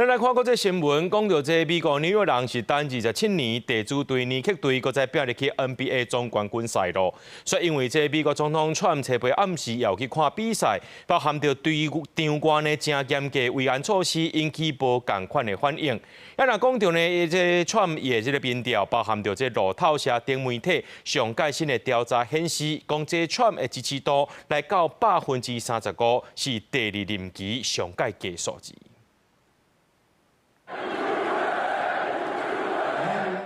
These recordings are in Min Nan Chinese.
咱來看國際新聞，講著這美國紐約人是等27年地主隊尼克隊，閣再拼入去 NBA 總冠軍賽咯。煞因為這美國總統川普初八暗時有去看比賽，包含著對場外呢誠嚴格維安措施，引起無仝款的反應。啊，若講著呢，這川普的這个民調，包含著這路透社等媒體上蓋新的調查顯示，講這川普的支持度來到35%，是第二任期上蓋低數字。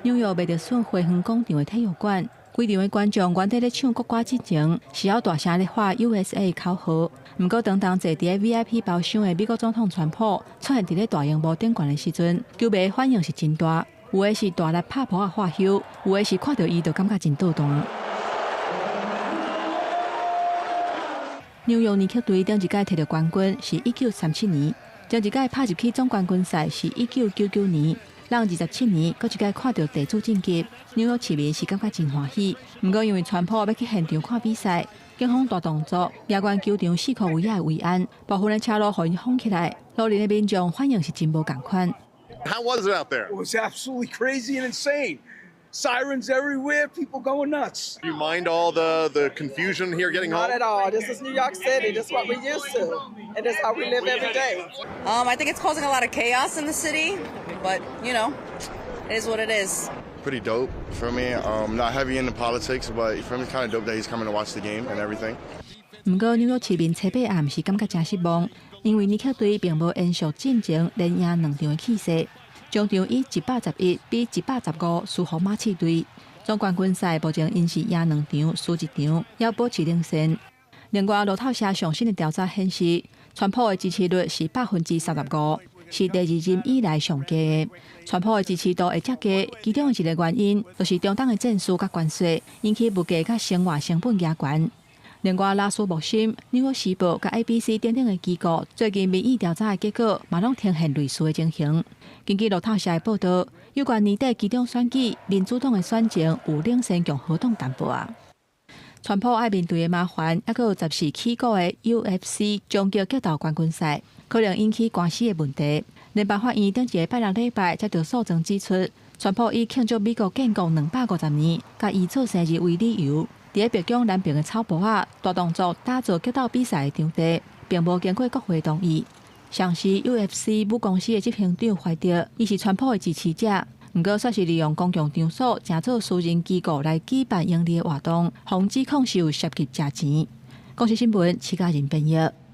紐約麥迪遜花園廣場的體育館，規場的觀眾原底咧唱國歌之前，是猶大聲咧喊 USA 口號。毋過，當當坐佇 VIP 包廂的美國總統川普出現佇咧大螢幕頂懸的時陣，球迷反應是真大，有的是大力拍噗仔喝唏，有的是看著伊就感覺真倒彈。紐約尼克隊頂一擺摕著冠軍是1937年，前一擺拍入去總冠軍賽是1999年。人27年，閣一擺看著地主晉級，紐約市民是感覺真歡喜。毋過因為川普欲去現場看比賽，警方大動作，舉懸球場四箍圍仔的維安，部分的車路予𪜶封起來，路人的民眾反應是真無仝款。 How was it out there? It was absolutely crazy and insane. Sirens everywhere, people going nuts. Do you mind all the confusion here getting home? Not at all. This is New York City. This is what we're used to. And this is how we live every day. I think it's causing a lot of chaos in the city, but it is what it is. Pretty dope for me. Not heavy into politics, but for me, it's kind of dope that he's coming to watch the game and everything. 毋過紐約市民初八暗是感覺誠失望，因為尼克隊並無延續進前連贏兩場的氣勢。終場以111比115輸予馬刺隊。總冠軍賽目前𪜶是贏兩場輸一場，猶保持領先。另外，路透社上新的調查顯示，川普的支持率是35%，是第二任以來上低的。川普的支持度會遮低，其中一个原因就是中東的戰事佮關稅，引起物價佮生活成本加懸。另外，拉斯莫森、紐約時報佮 ABC 等等的機構最近民意調查的結果，嘛攏呈現類似的情形。根據路透社的報導，有關年底期中選舉，民主黨的選情有領先共和黨淡薄仔。川普愛面對的麻煩，猶閣有十四起鼓的 UFC 終極格鬥冠軍賽，可能引起官司的問題。聯邦法院頂一个拜六禮拜才著訴狀指出，川普以慶祝美國建國250年，佮伊做生日為理由，佇白宮南邊的草埔仔大動作打造格鬥比賽的場地，並無經過國會同意。上市 UFC 母公司的執行長懷特，伊是川普的支持者，毋過煞是利用公共場所，成做私人機構來舉辦營利的活動，予指控是有涉及食錢。公視新聞，徐嘉仁編譯。